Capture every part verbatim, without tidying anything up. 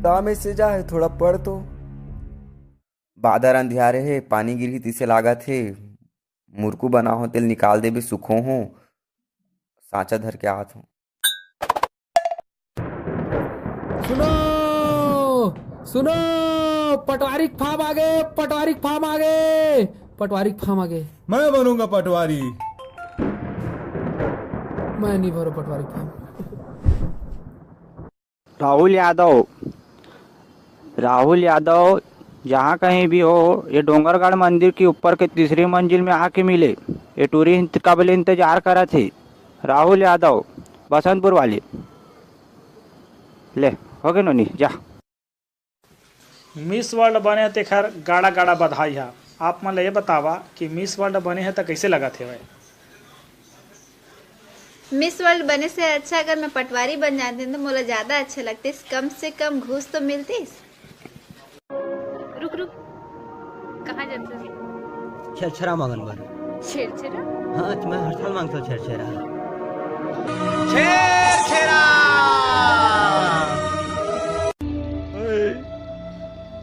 का message आए, थोड़ा पढ़ तो। बादर अंधियारे हे, पानी गिरही तइसे लागत हे। मुरकू बना हो, तेल निकाल देबे, सुखो हो। सांचा धर के आत हो। सुनो, सुनो, पटवारी के फार्म आगे, पटवारी के फार्म आगे, पटवारी के फार्म आगे। मैं बनूंगा पटवारी। मैं नहीं भरो पटवारी के फार्म। राहुल यादव, राहुल यादव, जहाँ कहीं भी हो, ये डोंगरगढ़ मंदिर के ऊपर के तीसरी मंजिल में आके मिले। ये टूरी इंत-, कब ले इंतजार करत हे। राहुल यादव, बसंतपुर वाले। ले, हो गे नोनी, जा। मिस वर्ल्ड बने हे तेखर गाड़ा गाड़ा बधाई हा। आप मन ल ये बतावा कि मिस वर्ल्ड बने हे त कइसे लगत हेवय? मिस वर्ल्ड बने से अच्छा अगर मैं पटवारी बन जाती तो मोला ज्यादा अच्छा लगते, कम से कम घूस तो मिलतीस। रुक रुक, कहाँ जाते हो? छेरछेरा मांगन बर। छेरछेरा? हाँ, मैं हर साल मांगता हूँ छेरछेरा। छेरछेरा।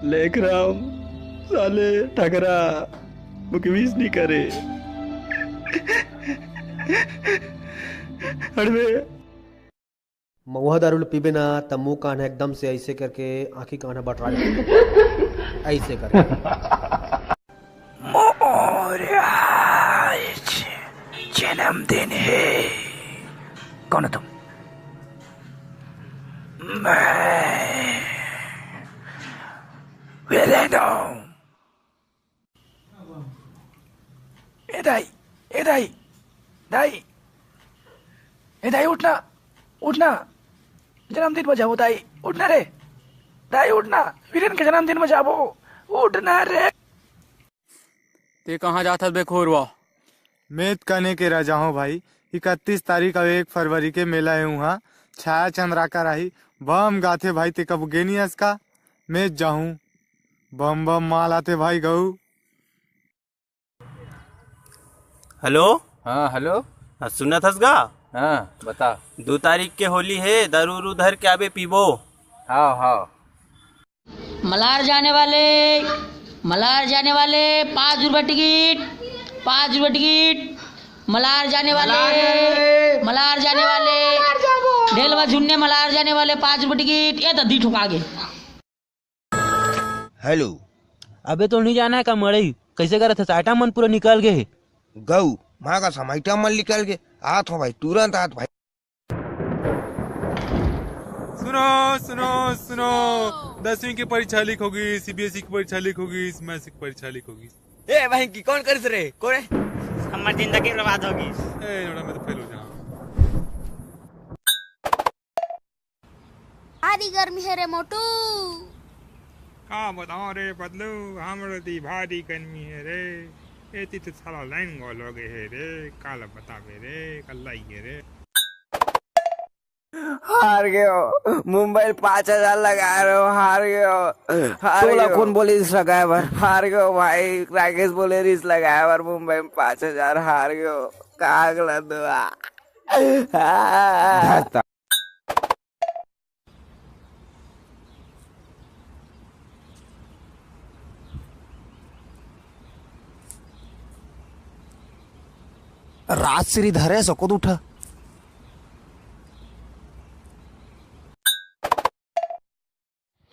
लेख राम, साले ठकरा, मुके विश नहीं करे। अड़बे। महुआ दारू ल पीबे ना, त मुंह कान ह एकदम से ऐसे करके आंखी कान ह बटरा जाथे। ऐसे करके। मोर आज जन्मदिन हे। कौन हो तुम? मैं विलेन हूँ। ए दाई, ए दाई, दाई, ए दाई, उठ ना, उठ ना, जन्मदिन मजाबो दाई, उठ ना रे, दाई, उठ ना, वीरेन के जन्मदिन मजाबो, उठ ना रे। ते कहाँ जाथस बे खोरवा? मैं त कने के रह जाहूँ भाई, इकतीस तारीख अउ एक फरवरी के मेला हे उहाँ, छाया चंद्राकर आही, बम गाथे भाई, ते कब गे नी हस का? मैं त जाहूँ, बम बम माल आथे भाई गऊ। हेलो। हाँ, हेलो। हाँ, सुनत हस गा? हाँ, बता। दू तारीख के होली हे, दारू उरू धर के आबे, पीबो। हाँ, हाँ। मलार जाने वाले, मलार जाने वाले, पाँच रुपए टिकट, पाँच रुपए टिकट। मलार जाने वाले, मलार जाने वाले, ढेलवा झुन्ने मलार जाने वाले, पाँच रुपए टिकट। ये तो दी ठुका गे। हेलो। अबे तो नहीं जाना है का मड़ई? कैसे करत हस? आइटम मन पूरा निकल गे हे। गऊ, माँ का समाइटा मन निकल गे। आत हो भाई, तुरंत आत भाई। सुनो, सुनो, सुनो। दसवीं की परीक्षा लीक होगी, सीबीएसई की परीक्षा लीक होगी, मैट्रिक की परीक्षा लीक होगी। ए भाई, की कौन करिस रे? कौन है? हमार जिंदगी बर्बाद होगी। ए, नोड़ा, मैं तो फेल हो जाऊँ। भारी गर्मी हे रे मोटू। का बताओ रे बदलू, हमरो ती भारी गर्मी हे रे। एती तो साला लाइन गोल हो गए हे रे, काला बतावे रे, कल्ला ही हे रे। हार गयो, मुंबई पाँच हजार लगा रहे हो, हार गयो, हार तोला गयो। कौन बोले रिस लगाए बर? हार गयो भाई, राकेश बोले रिस लगाए बर, मुंबई में पाँच हजार हार गयो। का अगला दुआ? राजश्री धरे सको उठा।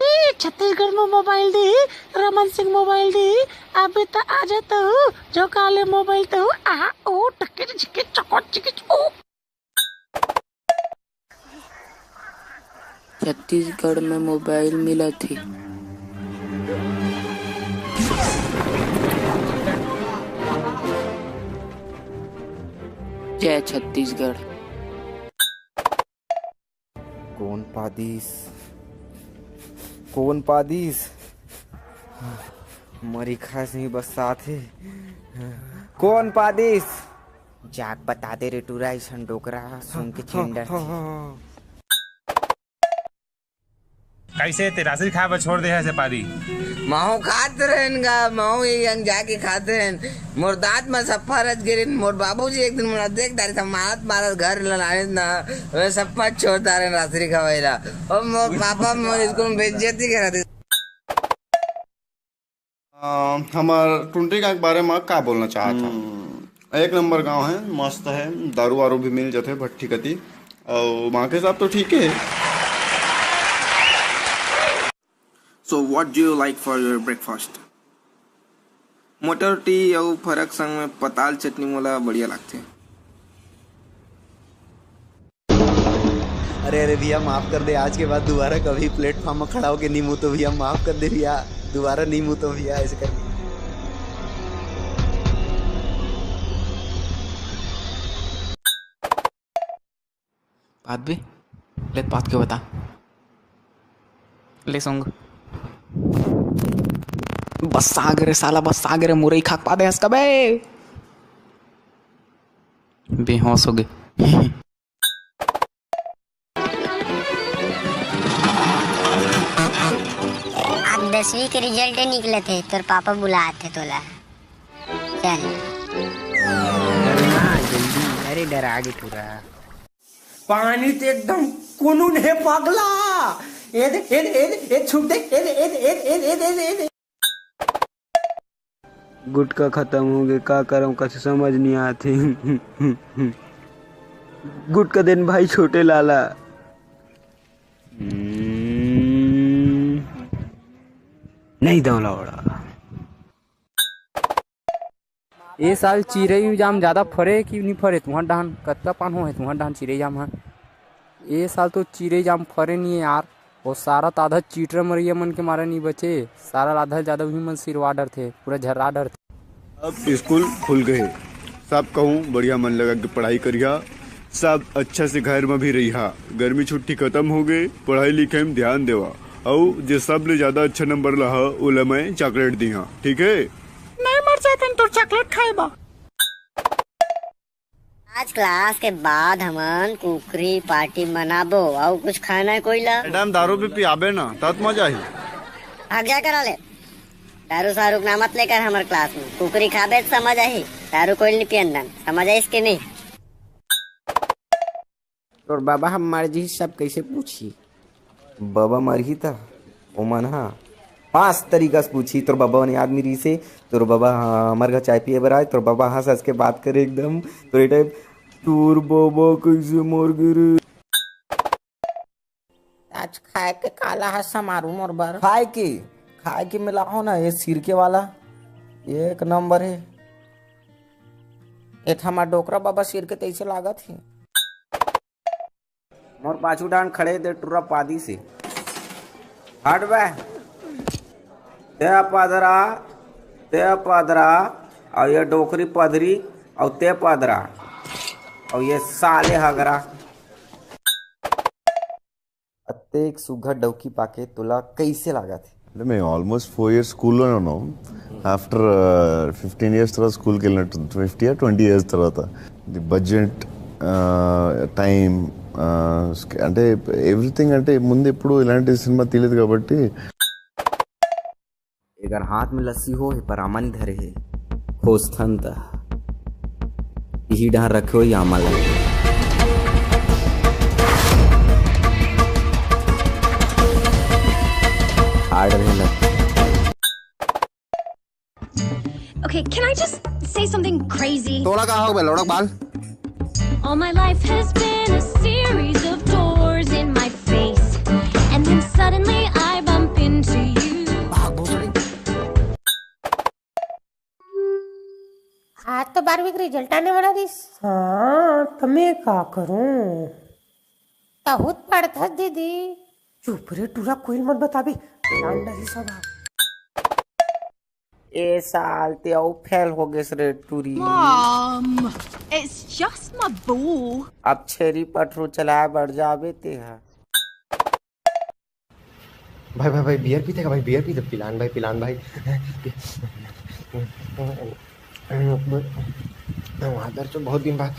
ए, छत्तीसगढ़ में मोबाइल दी, रमन सिंह मोबाइल दी, अभी तो आ जाता हूँ, जो काले मोबाइल तो हूँ, आहा, ओ, टके, चिके, चको, चिके, ओ। छत्तीसगढ़ में मोबाइल मिलत हे। जय छत्तीसगढ़। कौन पादिस? कौन पादिस? मरी खास नहीं बस साथ है। कौन पादिस? जाके बता दे रे टूरा, अइसन डोकरा सूंघ के छींडर। हाँ, हाँ, हाँ। कैसे ते राशि खाए बर छोड़ दे है से पारी? महू खात रहेन गा, महू ये अंग जाके खात रहेन। मोर दांत में सप्पा रच गे रहेन। मोर बाबूजी एक दिन मोला देख डारे था, मारत मारत घर ल लाने ना, मैं सप्पा छोड़ डारेन राशि खवाई ला। और मोर पापा मोर स्कूल में बेइज्जती करा दे। अ, हमर टुंटरी गांव के बारे म का बोलना चाहत हव? हम्म। एक नंबर गांव है, मस्त है, दारू वारू भी मिल जाथे भट्टी कती, अउ बाकी सब तो ठीक है। So what do you like for your breakfast? Motor T अउ फरक संग में पताल चटनी मोला बढ़िया लागथे। अरे, अरे भैया, माफ कर दे, आज के बाद दोबारा कभी प्लेटफॉर्म में खड़ा होके नहीं मुँह तो भैया, माफ कर दे भैया, दोबारा नहीं मुँह तो भैया, ऐसे करके। बात भी ले, बात के बता। ले सोंग। बस आ गे रे साला, बस आ गे रे, मुरई खाक पा दे हंस कबे। बेहोश हो गए। आज दसवीं के रिजल्ट निकलत हे, तोर पापा बुलात हे तोला। चल। डरना जल्दी, अरे डरा गे पूरा। पानी तो एकदम कुनून हे पगला। ए दे, ए दे, ए दे, ए छुप दे, ए दे, ए दे, ए दे, ए दे, ए दे, ए दे। गुटखा खत्म हो गए, का करम, कछु समझ नहीं आते। गुटखा देन भाई छोटे लाला। हम्म, नहीं दौला ओड़ा। ए साल चिरई जाम ज्यादा फरे कि नहीं फरे? तुहर डहान कतका पान हो है तुहर डहान चिरई जाम ह? ए साल तो चिरई जाम फरे नहीं है यार। वो सारा त आधा चीटरा मरैया मन के मारे नहीं बचे, सारा आधा ज्यादा उही मन सिरवा डरथे, पूरा झर्रा डरथे। अब स्कूल खुल गए, सब कहूँ बढ़िया मन लगा के पढ़ाई करिहा, सब अच्छा से घर में भी रहिहा। गर्मी छुट्टी खत्म हो गए, पढ़ाई लिखाई में ध्यान देवा, अउ जे सब ले ज्यादा अच्छा नंबर लाहा, ओला मैं चॉकलेट दिहा, ठीक है? नहीं मर जातन तोर चॉकलेट खाए बा। आज क्लास के बाद हमन कुकरी पार्टी मनाबो। अउ कुछ खाना है कोई ला? मैडम, दारू भी पियाबे ना, तब मजा आही। भाग जा करा ले। दारू सारू के नाम मत लेकर हमर क्लास में। कुकरी खाबे त समझ आही। दारू कोई नहीं पियन दन। समझ आइस के नहीं? तोर बाबा ह मर जही, सब कइसे पूछही? बाबा मरही त ओमन ह पांच तरीका से पूछही। तोर बाबा बने आदमी रहिसे, तोर बाबा ह हमर घर चाय पिए बर आए, तोर बाबा हंस हंस के बात करे एकदम तोरे टाइप, "तोर बाबा कइसे मर गे रे?" आज खाए के काला ह समारू मोर बर। खाए के, खाए के मिलाओ ना, ये सिरके वाला, ये एक नंबर है। ये तो हमार डोकरा बाबा सिरके तैसे लागत है। मोर पाछू डांग खड़े दे टुरा पादी से। हट बे। ते पदरा, ते पदरा, अउ ये डोकरी पदरी, अउ ते पदरा, अउ ये साले हगरा। अतेक सुघर डौकी पाके तोला कइसे लागत हे? అంటే మేము ఆల్మోస్ట్ ఫోర్ ఇయర్స్ స్కూల్లోనే ఉన్నాం. ఆఫ్టర్ ఫిఫ్టీన్ ఇయర్స్ తర్వాత స్కూల్కి వెళ్ళినట్టు, ఫిఫ్టీ ఇయర్ ట్వంటీ ఇయర్స్ తర్వాత. ది బడ్జెట్, టైమ్, అంటే ఎవ్రీథింగ్. అంటే ముందు ఎప్పుడు ఇలాంటి సినిమా తీయలేదు కాబట్టి. एकर हाथ में लस्सी हो हे, पर अमन धरे हे। खोजथन त इही डहर रखे हो या अमन ला। हार्ड रहे लग। Okay, can I just say something crazy? तोला का हो बे, लौड़क बाल? All my life has been a series of doors in my face, and then suddenly I bump into you. भाग भोसड़ी। आज तो बारहवीं के रिजल्ट आने वाला रिस। हाँ, त मैं का करूं? तहूत पढ़थस दीदी। चुप रे टूरा, कोई ल मत बताबे। जान डरही सब। ए साल ते अउ फेल हो गेस रे टूरी। Mom, it's just my boo. अब छेरी पठरू चलाए बर जाबे ते ह। भाई, भाई, भाई, बियर पीते का भाई? बियर पीते, पिलान भाई, पिलान भाई। आदर तो बहुत दिन बाद।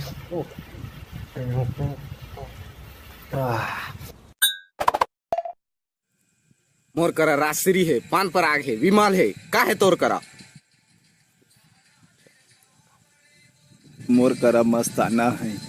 आह। मोर करा राजश्री हे, पान पराग हे, विमल हे, का हे तोर करा? मोर करा मस्ताना हे,